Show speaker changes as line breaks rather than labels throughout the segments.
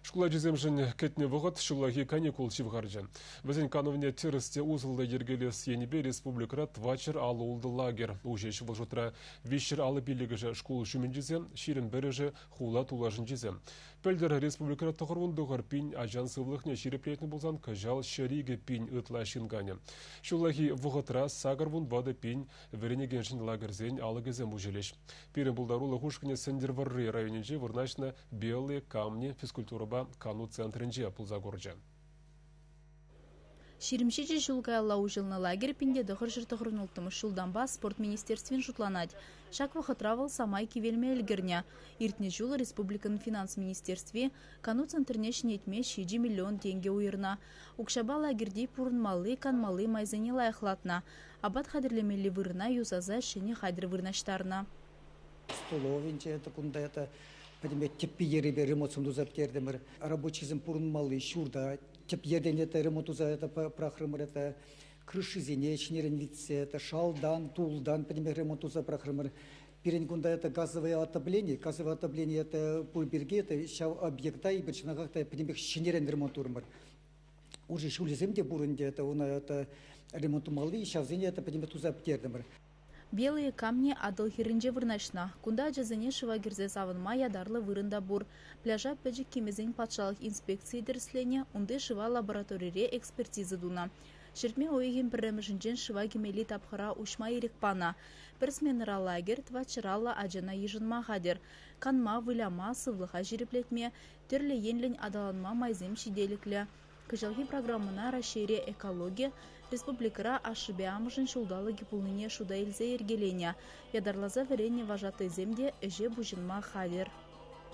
Шкул ачисемшӗн кӗтнӗ вӑхӑт ҫуллахи каникул ҫывхарчӗ. Вӗсен канӑвне тӗрӗс те усӑллӑ йӗркелес енӗпе республикӑра 456 лагерь уҫӗҫ. Вӑл шутра 355-ӗшӗ шкул ҫумӗнчисем, 21-ӗшӗ хула тулашӗнчисем. Пӗлтӗр республикӑра 99 пин ачан сывлӑхне ҫирӗплетнӗ пулсан кӑҫал 102 пин ытла ҫын канӗ. Ҫуллахи вӑхӑтра 84 пин вӗренекеншӗн лагерьсен алӑкӗсем уҫӑлӗҫ. Пирӗн пултарулӑх ушкӑнӗ Сӗнтӗрвӑрри районӗнче вырнаҫнӑ Белые камни физкультурӑпа кану центрӗнче пулса курчӗ.
27 ҫул каялла уҫӑлнӑ лагерь 1996 ҫултанпа спорт министерствин шутланать. Ҫак вӑхӑтра вӑл самай кивелме ӗлкӗрнӗ. Иртнӗ ҫул республикӑн финанс министерстви кану центрне ҫӗнетме 7 миллион тенкӗ уйӑрнӑ. Укҫапа лагерьти пурӑнмалли, канмалли майсене лайӑхлатнӑ. Апат хатӗрлемелли вырӑна юсаса ҫӗнӗ хатӗр вырнаҫтарнӑ.
Столовӑйӗнче это кунта это пӗтӗмпе тӗппи-йӗрӗпе ремонтсем туса пӗтертӗмӗр. Рабочисем пурӑнмалли ҫурта тӗп йӗртен это ремонт туса это пӑрахрӑмӑр это крышисене ҫӗнӗрен витсе это шалтан, тултан пӗтӗмпех ремонт туса пӑрахрӑмӑр. Пирӗн кунта это газовое отопление. Газовое отопление это пур пирки это ҫав объекта эпир чӑнахах та пӗтӗмпех ҫӗнӗрен ремонт турӑмӑр. Уже ҫулӗсем те пур ӗнтӗ, это уна это ремонт тумалли, ҫавсене это пӗтӗмпех туса пӗтертӗмӗр.
Белые камни Атӑл хӗрринче вырнаҫнӑ. Кунта ачасене шыва кӗрсе савӑнма ятарлӑ вырӑн та пур. Пляжа пӗчӗк кимӗсен патшалӑх инспекцийӗ тӗрӗсленӗ, унти шыва лабораторире экспертиза тунӑ. Ҫӗртме уйӑхӗн пӗрремӗшӗнчен шыва кӗмелли тапхӑра уҫма ирӗк панӑ. Пӗр сменӑра лагерь тӑватҫӑраллӑ ачана йышӑнма хатӗр. Канма, выляма, сывлӑха ҫирӗплетме, тӗрлӗ енлӗн аталанма майсем ҫителӗклӗ. Кӑҫалхи программӑна Раҫҫейре экологи, республикӑра ашшӗпе амӑшӗн ҫулталӑкӗ пулнине шута илсе йӗркеленӗ. Ятарласа вӗреннӗ вожатӑйсем те ӗҫе пуҫӑнма хатӗр.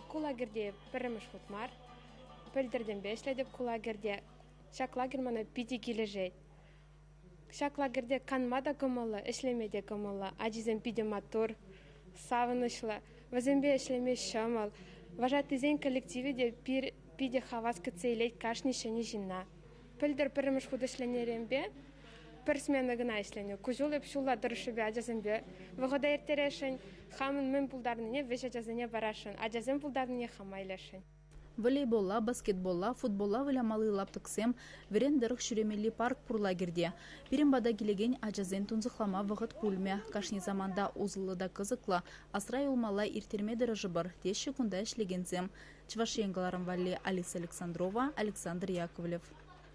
Ку лагерьте пӗрремӗш хут мар. Пӗлтӗртенпе ӗҫлетӗп ку лагерьте. Ҫак лагерь мана питӗ килӗшет. Ҫак лагерьте канма та кӑмӑллӑ, ӗҫлеме те кӑмӑллӑ. Ачисем питӗ маттур, савӑнӑҫлӑ. Вӗсемпе ӗҫлеме ҫӑмӑл. Вожатыйсен коллективӗ те питӗ хавас кӗтсе илет кашни ҫӗнӗ ҫынна. Пӗлтӗр пӗрремӗш хут ӗҫленӗренпе пӗр смена кӑна ӗҫленӗ. Ку ҫул эп ҫулла тӑрӑшшипе ачасемпе вӑхӑта ирттересшӗн, хамӑн мӗн пултарнине вӗҫ ачасене парасшӑн, ачасем пултарнине хама илесшӗн.
Волейболла, баскетболла, футболла вылямалли лаптӑксем, вӗрен тӑрӑх ҫӳремелли парк пур лагерьте. Пирӗн пата килекен ачасен тунсӑхлама вӑхӑт пулмӗ. Кашни саманта усӑллӑ та кӑсӑклӑ, асра юлмалла ирттерме тӑрӑшӑпӑр, теҫҫӗ кунта ӗҫлекенсем. Чӑваш Ен кӑларӑм валли Алиса Александрова, Александр Яковлев.